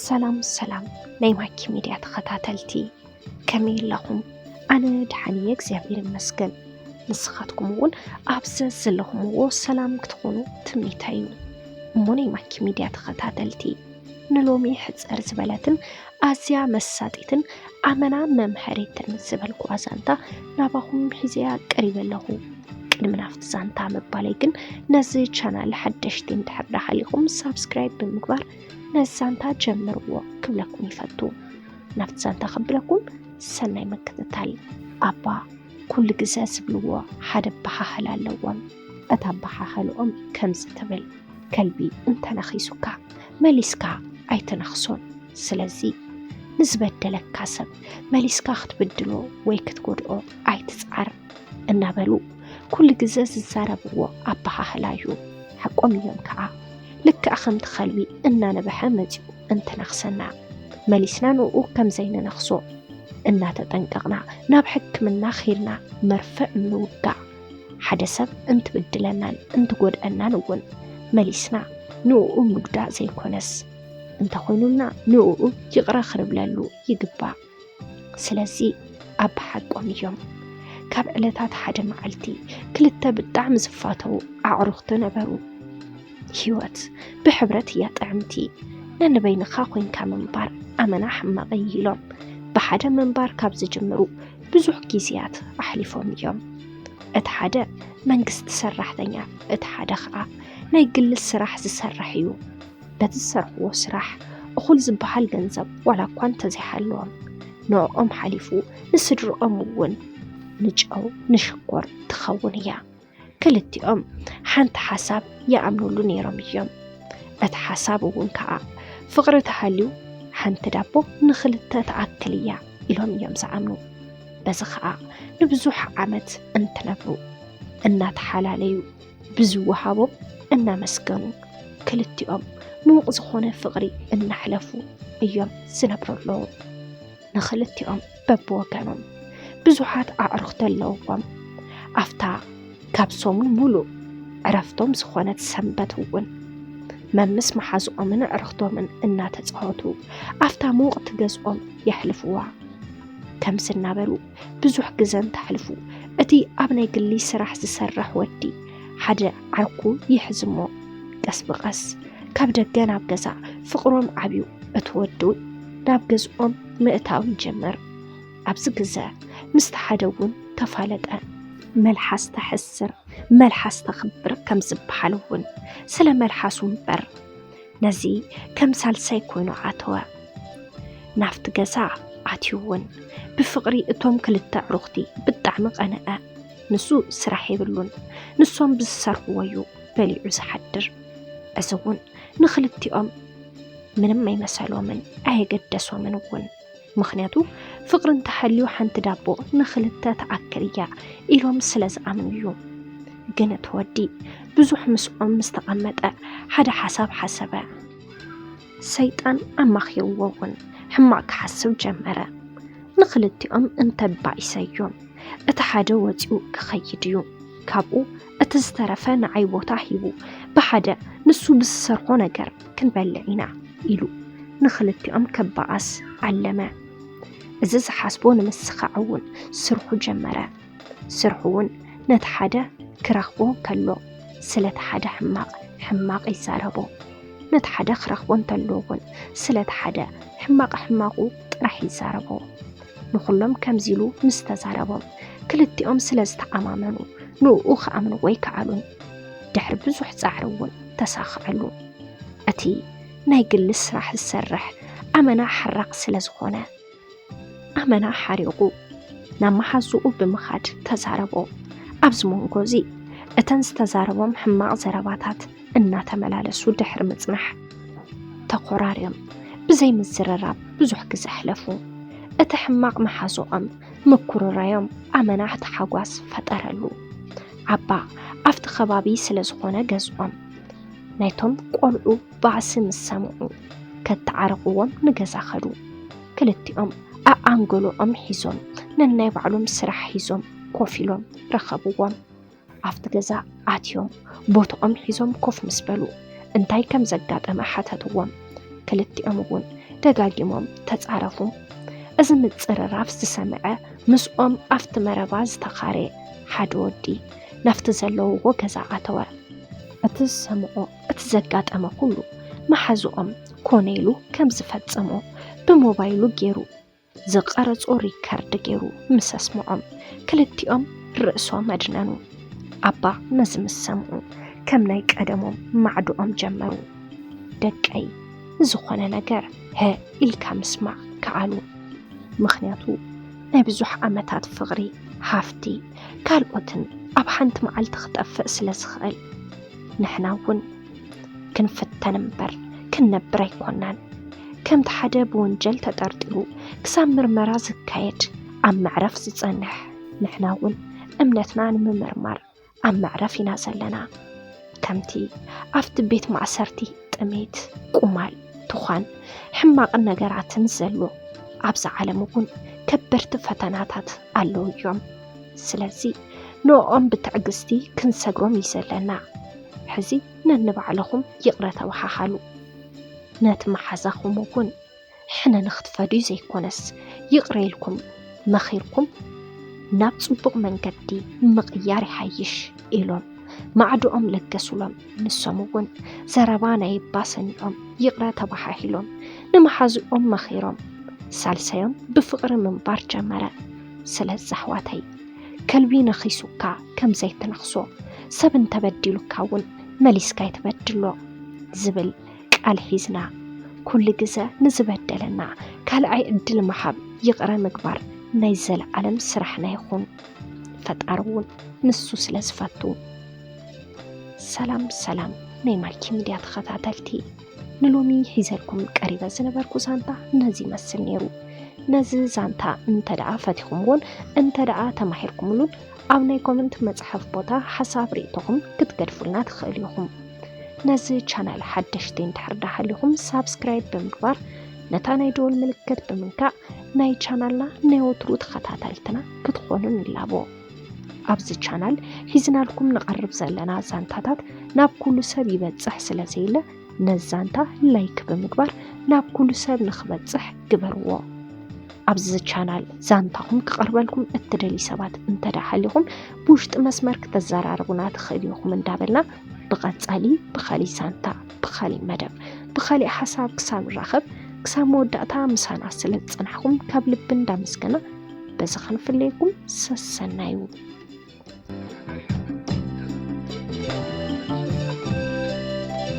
ሰላም ሰላም ናይ ማኪ ሚድያ ተኸታተልቲ፣ ከመይ ኣለኹም? ኣነ ደሓን እየ እግዚኣብሔር ይመስገን። ንስኻትኩም እውን ኣብ ዘዘለኹምዎ ሰላም ክትኾኑ ትምኒተይ እዩ። እሞ ናይ ማኪ ሚድያ ተኸታተልቲ፣ ንሎሚ ሕፅር ዝበለትን ኣዝያ መሳጢትን ኣመና መምሀሪትን ዝበልኩዋ ዛንታ ናባኹም ሒዘያ ቀሪበ ኣለኹ። ቅድሚ ናብቲ ዛንታ ምባለይ ግን ነዚ ቻናል ሓደሽቲ እንድሕር ዳሃሊኹም ሳብስክራይብ ብምግባር ነዚ ዛንታ ጀምርዎ ክብለኩም ይፈቱ። ናብቲ ዛንታ ከብለኩም ሰናይ ምክትታል። ኣባ ኩሉ ግዘ ዝብልዎ ሓደ ኣበሃህላ ኣለዎም። እቲ ኣበሃህልኦም ከምዚ ትብል፣ ከልቢ እንተነኺሱካ መሊስካ ኣይትነኽሶን። ስለዚ ንዝበደለካ ሰብ መሊስካ ክትብድሎ ወይ ክትጎድኦ ኣይትፅዓር እናበሉ ኩሉ ግዘ ዝዛረብዎ ኣበሃህላ እዩ። ሓቆም እዮም ከዓ። ልክዕ ከምቲ ከልቢ እናነበሐ መፂኡ እንትነኽሰና መሊስና ንኡ ከም ዘይንነኽሶ እናተጠንቀቕና ናብ ሕክምና ኺድና መርፍእ ምውጋእ፣ ሓደ ሰብ እንትብድለናን እንትጎድአናን እውን መሊስና ንኡ ምጉዳእ ዘይኮነስ እንተኾይኑልና ንኡ ይቕረ ክንብለሉ ይግባእ። ስለዚ ኣባ ሓቆም እዮም። ካብ ዕለታት ሓደ መዓልቲ ክልተ ብጣዕሚ ዝፋተዉ ኣዕሩኽቲ ነበሩ። ህይወት ብሕብረት እያ ጥዕምቲ። ነንበይንኻ ኮይንካ ምንባር ኣመና ሕማቕ እዩ ኢሎም ብሓደ ምንባር ካብ ዝጅምሩ ብዙሕ ግዜያት ኣሕሊፎም እዮም። እቲ ሓደ መንግስቲ ሰራሕተኛ፣ እቲ ሓደ ኸኣ ናይ ግሊ ስራሕ ዝሰርሕ እዩ። በቲ ዝሰርሕዎ ስራሕ እኹል ዝበሃል ገንዘብ ዋላ እኳ እንተዘይሃለዎም ንዕኦም ሓሊፉ ንስድርኦም እውን ንጨው ንሽኮር ትኸውን እያ። ክልቲኦም ሓንቲ ሓሳብ ይኣምኑሉ ነይሮም እዮም። እቲ ሓሳብ እውን ከዓ ፍቕሪ ተሃልዩ ሓንቲ ዳቦ ንኽልተ ትኣክል እያ ኢሎም እዮም ዝኣምኑ። በዚ ከዓ ንብዙሕ ዓመት እንትነብሩ እናተሓላለዩ ብዝወሃቦም እናመስገኑ ክልቲኦም ምዉቕ ዝኾነ ፍቕሪ እናሕለፉ እዮም ዝነብሩ ኣለዉ። ንኽልቲኦም በብወገኖም ብዙሓት ኣዕሩኽቲ ኣለውዎም። ኣብታ ካብ ሰሙን ሙሉእ ዕረፍቶም ዝኾነት ሰንበት እውን መምስ መሓዝኦምን ኣዕሩኽቶምን እናተፃወቱ ኣብታ ምውቕቲ ገዝኦም የሕልፍዋ። ከምዚ እናበሉ ብዙሕ ግዘ እንተሕልፉ እቲ ኣብ ናይ ግሊ ስራሕ ዝሰርሕ ወዲ ሓደ ዓርኩ ይሕዝ እሞ ቀስ ብቐስ ካብ ደገ ናብ ገዛ ፍቕሮም ዓብዩ እቲ ወዲ እውን ናብ ገዝኦም ምእታው ይጀምር። ኣብዚ ግዘ ምስቲ ሓደ እውን ተፋለጠ። መልሓስ ተሕስር መልሓስ ተኽብር ከም ዝበሃል እውን ስለ መልሓሱ እምበር ነዚ ከም ሳልሳይ ኮይኑ ኣተወ። ናብቲ ገዛ ኣትዩ እውን ብፍቕሪ እቶም ክልተ ኣዕሩኽቲ ብጣዕሚ ቀንአ። ንሱ ስራሕ የብሉን፣ ንሶም ብዝሰርሕዎ እዩ በሊዑ ዝሓድር። እዚ እውን ንኽልቲኦም ምንም ኣይመሰሎምን ኣየገደሶምን እውን። ምኽንያቱ ፍቕሪ እንተሃልዩ ሓንቲ ዳቦ ንኽልተ ትኣክል እያ ኢሎም ስለ ዝኣምኑ እዩ። ግን እቲ ወዲ ብዙሕ ምስኦም ምስ ተቐመጠ ሓደ ሓሳብ ሓሰበ። ሰይጣን ኣማኺርዎ እውን ሕማቕ ክሓስብ ጀመረ። ንኽልቲኦም እንተባኢሰዮም እቲ ሓደ ወፂኡ ክኸይድ እዩ። ካብኡ እቲ ዝተረፈ ንዓይ ቦታ ሂቡ ብሓደ ንሱ ብዝሰርሖ ነገር ክንበልዕ ኢና ኢሉ ንኽልቲኦም ከባኣስ ዓለመ። እዚ ዝሓስቦ ንምስኻዕ እውን ስርሑ ጀመረ። ስርሑ እውን ነቲ ሓደ ክረኽቦ እንከሎ ስለቲ ሓደ ሕማቕ ሕማቕ ይዛረቦ። ነቲ ሓደ ክረኽቦ እንተሎ እውን ስለቲ ሓደ ሕማቕ ሕማቑ ጥራሕ ይዛረቦ። ንኹሎም ከምዚ ኢሉ ምስ ተዛረቦም ክልቲኦም ስለ ዝተኣማመኑ ንኡ ክኣምንዎ ኣይከኣሉን። ድሕሪ ብዙሕ ጻዕሪ እውን ተሳኽዐሉ። እቲ ናይ ግሊ ስራሕ ዝሰርሕ ኣመና ሓራቕ ስለ ዝኾነ ኣመና ሓሪቑ ናብ መሓዝኡ ብምኻድ ተዛረቦ። ኣብዚ መንጎ እዚ እተን ዝተዛረቦም ሕማቕ ዘረባታት እናተመላለሱ ድሕሪ ምጽናሕ ተኾራርዮም ብዘይ ምዝርራብ ብዙሕ ግዜ ኣሕለፉ። እቲ ሕማቕ መሓዝኦም ምኩርራዮም ኣመና ታሓጓስ ፈጠረሉ። ዓባ ኣብቲ ከባቢ ስለ ዝኾነ ገዝኦም ናይቶም ቆልዑ ባእሲ ምስ ሰምዑ ከተዓርቕዎም ንገዛ ኸዱ። ክልቲኦም ኣኣንገሎኦም ሒዞም ነናይ ባዕሎም ስራሕ ሒዞም ኮፍ ኢሎም ረኸብዎም። ኣብቲ ገዛ ኣትዮም ቦትኦም ሒዞም ኮፍ ምስ በሉ እንታይ ከም ዘጋጠመ ሓተትዎም። ክልቲኦም እውን ደጋጊሞም ተጻረፉ። እዚ ምጽርራፍ ዝሰምዐ ምስኦም ኣብቲ መረባ ዝተኻረ ሓደ ወዲ ናብቲ ዘለውዎ ገዛ ኣተወ። እቲ ዝሰምዖ፣ እቲ ዘጋጠመ ኩሉ መሓዝኦም ኮነ ኢሉ ከም ዝፈጸሞ ብሞባይሉ ገይሩ ዝቐረጾ ሪከርድ ገይሩ ምስ ኣስምዖም፣ ክልቲኦም ርእሶም ኣድነኑ። ኣባ ነዚ ምስ ሰምዑ ከም ናይ ቀደሞም ማዕድኦም ጀመሩ። ደቀይ፣ ዝኾነ ነገር ሀ ኢልካ ምስማዕ ከኣሉ። ምኽንያቱ ናይ ብዙሕ ዓመታት ፍቕሪ፣ ሃፍቲ፣ ካልኦትን ኣብ ሓንቲ መዓልቲ ክጠፍእ ስለ ዝኽእል፣ ንሕና እውን ክንፍተን እምበር ክንነብር ኣይኮናን። ከምቲ ሓደ ብወንጀል ተጠርጢሩ ክሳብ ምርመራ ዝካየድ ኣብ መዕረፍ ዝጸንሕ፣ ንሕና እውን እምነትና ንምምርማር ኣብ መዕረፍ ኢና ዘለና። ከምቲ ኣብቲ ቤት ማእሰርቲ ጥሜት፣ ቁማል፣ ትዃን፣ ሕማቕን ነገራትን ዘሎ፣ ኣብዛ ዓለም እውን ከበድቲ ፈተናታት ኣለዉ እዮም። ስለዚ ንዕኦም ብትዕግስቲ ክንሰግሮም እዩ ዘለና። ሕዚ ነንባዕልኹም ይቕረ ተበሃሃሉ። ነቲ መሓዛኹም እውን ሕነ ንኽትፈድዩ ዘይኮነስ፣ ይቕረ ኢልኩም መኺርኩም ናብ ጽቡቕ መንገዲ ምቕያር ይሓይሽ ኢሎም ማዕድኦም ለገሱሎም። ንሶም እውን ዘረባ ናይ ኣባ ሰሚዖም ይቕረ ተባሃሂሎም፣ ንመሓዝኦም መኺሮም። ሳልሳዮም ብፍቕሪ ምንባር ጀመረ። ስለዚ ኣሕዋተይ፣ ከልቢ ነኺሱካ ከም ዘይትነኽሶ፣ ሰብ እንተበዲሉካ እውን መሊስካ ኣይትበድሎ ዝብል ቃል ሒዝና፣ ኩሉ ግዘ ንዝበደለና ካልኣይ ዕድል ምሃብ፣ ይቕረ ምግባር ናይ ዘለዓለም ስራሕና ይኹን። ፈጣሪ እውን ንሱ ስለ ዝፈቱ። ሰላም ሰላም ናይ ማልኪ ሚድያ ተኸታተልቲ፣ ንሎሚ ሒዘልኩም ቀሪበ ዝነበርኩ ዛንታ ነዚ ይመስል ነይሩ። ነዚ ዛንታ እንተ ደኣ ፈቲኹምዎን እንተ ደኣ ተማሂርኩምሉን፣ ኣብ ናይ ኮመንት መጽሓፍ ቦታ ሓሳብ ርእይቶኹም ክትገድፉልና ትኽእሉ ኢኹም። ነዚ ቻናል ሓደሽቲ እንድሕር ደኣ ሃሊኹም፣ ሳብስክራይብ ብምግባር ነታ ናይ ደወል ምልክት ብምንካእ ናይ ቻናልና ናይ ወትሩ ተኸታተልትና ክትኾኑ ንላቦ። ኣብዚ ቻናል ሒዝናልኩም ንቐርብ ዘለና ዛንታታት ናብ ኩሉ ሰብ ይበጽሕ ስለ ዘየለ፣ ነዚ ዛንታ ላይክ ብምግባር ናብ ኩሉ ሰብ ንኽበጽሕ ግበርዎ። ኣብዚ ቻናል ዛንታኹም ክቐርበልኩም እትደልዩ ሰባት እንተ ደኣ ሃሊኹም፣ ብውሽጢ መስመር ክተዘራርቡና ትኽእሉ ኢኹም እንዳበልና፣ ብቐጻሊ ብኻሊእ ዛንታ፣ ብኻሊእ መደብ፣ ብኻሊእ ሓሳብ ክሳብ ንራኸብ፣ ክሳብ መወዳእታ ምሳና ስለ ዝጸናሕኩም ካብ ልቢ እንዳመስገና፣ በዚ ክንፍለየኩም ሰሰናዩ።